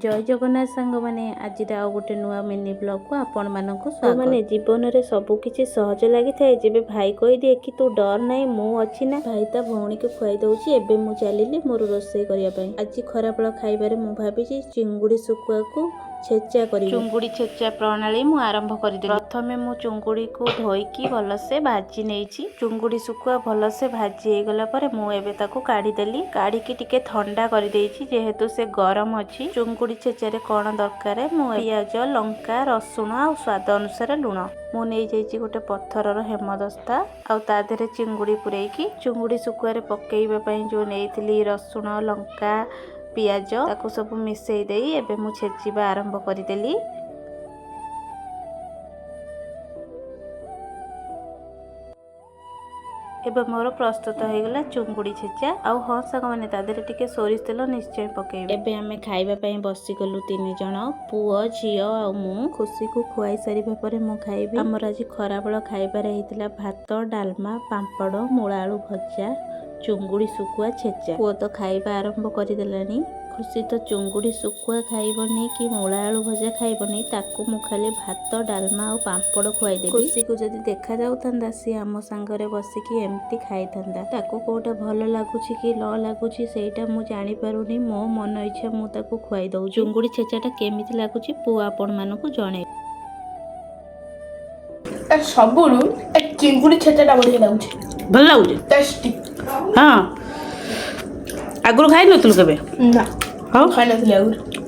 ଜୟ ଜଗନ୍ନାଥ ସାଙ୍ଗମାନେ, ଆଜିର ଆଉ ଗୋଟେ ନୂଆ ମିନି ବ୍ଲଗକୁ ଆପଣମାନଙ୍କୁ ସ୍ୱାଗତ। ମାନେ ଜୀବନରେ ସବୁ କିଛି ସହଜ ଲାଗିଥାଏ ଯେବେ ଭାଇ କହିଦିଏ କି ତୁ ଡର ନାହିଁ, ମୁଁ ଅଛି ନା। ଭାଇ ତା ଭଉଣୀକୁ ଖୁଆଇ ଦଉଛି। ଏବେ ମୁଁ ଚାଲିଲି ମୋର ରୋଷେଇ କରିବା ପାଇଁ। ଆଜି ଖରାବେଳ ଖାଇବାରେ ମୁଁ ଭାବିଛି ଚିଙ୍ଗୁଡ଼ି ଶୁଖୁଆକୁ ଛେଚା କରିବି। ଚୁଙ୍ଗୁଡ଼ି ଛେଚା ପ୍ରଣାଳୀ ମୁଁ ଆରମ୍ଭ କରିଦେଲି। ପ୍ରଥମେ ମୁଁ ଚୁଙ୍ଗୁଡ଼ିକୁ ଧୋଇକି ଭଲସେ ଭାଜି ନେଇଛି। ଚୁଙ୍ଗୁଡ଼ି ଶୁଖୁଆ ଭଲସେ ଭାଜି ହେଇଗଲା ପରେ ମୁଁ ଏବେ ତାକୁ କାଢ଼ିଦେଲି। କାଢ଼ିକି ଟିକେ ଥଣ୍ଡା କରିଦେଇଛି, ଯେହେତୁ ସେ ଗରମ ଅଛି। ଚୁଙ୍ଗୁଡ଼ି ଛେଚାରେ କ'ଣ ଦରକାର? ମୁଁ ପିଆଜ, ଲଙ୍କା, ରସୁଣ ଆଉ ସ୍ୱାଦ ଅନୁସାରେ ଲୁଣ। ମୁଁ ନେଇଯାଇଛି ଗୋଟେ ପଥରର ହେମଦସ୍ତା ଆଉ ତା ଦେହରେ ଚିଙ୍ଗୁଡ଼ି ପୂରେଇକି ଚୁଙ୍ଗୁଡ଼ି ଶୁଖୁଆରେ ପକେଇବା ପାଇଁ ଯେଉଁ ନେଇଥିଲି ରସୁଣ, ଲଙ୍କା, ପିଆଜ, ତାକୁ ସବୁ ମିଶେଇ ଦେଇ ଏବେ ମୁଁ ଛେଚିବା ଆରମ୍ଭ କରିଦେଲି। ଏବେ ମୋର ପ୍ରସ୍ତୁତ ହେଇଗଲା ଚୁଙ୍ଗୁଡ଼ି ଛେଚା। ଆଉ ହଁ ସାଙ୍ଗମାନେ, ତା ଦେହରେ ଟିକେ ସୋରିଷ ତେଲ ନିଶ୍ଚୟ ପକେଇବେ। ଏବେ ଆମେ ଖାଇବା ପାଇଁ ବସିଗଲୁ ତିନି ଜଣ, ପୁଅ, ଝିଅ ଆଉ ମୁଁ। ଖୁସିକୁ ଖୁଆଇ ସାରିବା ପରେ ମୁଁ ଖାଇବି। ଆମର ଆଜି ଖରାବେଳ ଖାଇବାରେ ହେଇଥିଲା ଭାତ, ଡାଲମା, ପାମ୍ପଡ଼, ମୂଳା ଆଳୁ ଭଜା, ଚୁଙ୍ଗୁଡ଼ି ଶୁଖୁଆ ଛେଚା। ପୁଅ ତ ଖାଇବା ଆରମ୍ଭ କରିଦେଲାଣି। ଖୁସି ତ ଚୁଙ୍ଗୁଡ଼ି ଶୁଖୁଆ ଖାଇବନି କି ମୂଳା ଆଳୁ ଭଜା ଖାଇବନି। ତାକୁ ମୁଁ ଖାଲି ଭାତ, ଡାଲମା ଆଉ ପାମ୍ପଡ଼ ଖୁଆଇଦେବି। ଖୁସିକୁ ଯଦି ଦେଖା ଯାଉଥାନ୍ତା, ସିଏ ଆମ ସାଙ୍ଗରେ ବସିକି ଏମିତି ଖାଇଥାନ୍ତା। ତାକୁ କୋଉଟା ଭଲ ଲାଗୁଛି କି ନ ଲାଗୁଛି, ସେଇଟା ମୁଁ ଜାଣିପାରୁନି। ମୋ ମନ ଇଚ୍ଛା ମୁଁ ତାକୁ ଖୁଆଇ ଦଉଛି। ଚୁଙ୍ଗୁଡ଼ି ଛେଚାଟା କେମିତି ଲାଗୁଛି, ପୁଅ ଆପଣମାନଙ୍କୁ ଜଣେଇବ। ଏ ସବୁରୁ ଏ ଚିଙ୍ଗୁଡ଼ି ଛେଚାଟା ବଢ଼ିଆ ଲାଗୁଛି। ଭଲ ଲାଗୁଛି? ଟେଷ୍ଟି। ହଁ, ଆଗରୁ ଖାଇନଥିଲୁ କେବେ? ନା। ହଉ। ଖାଇନଥିଲି ଆଗରୁ।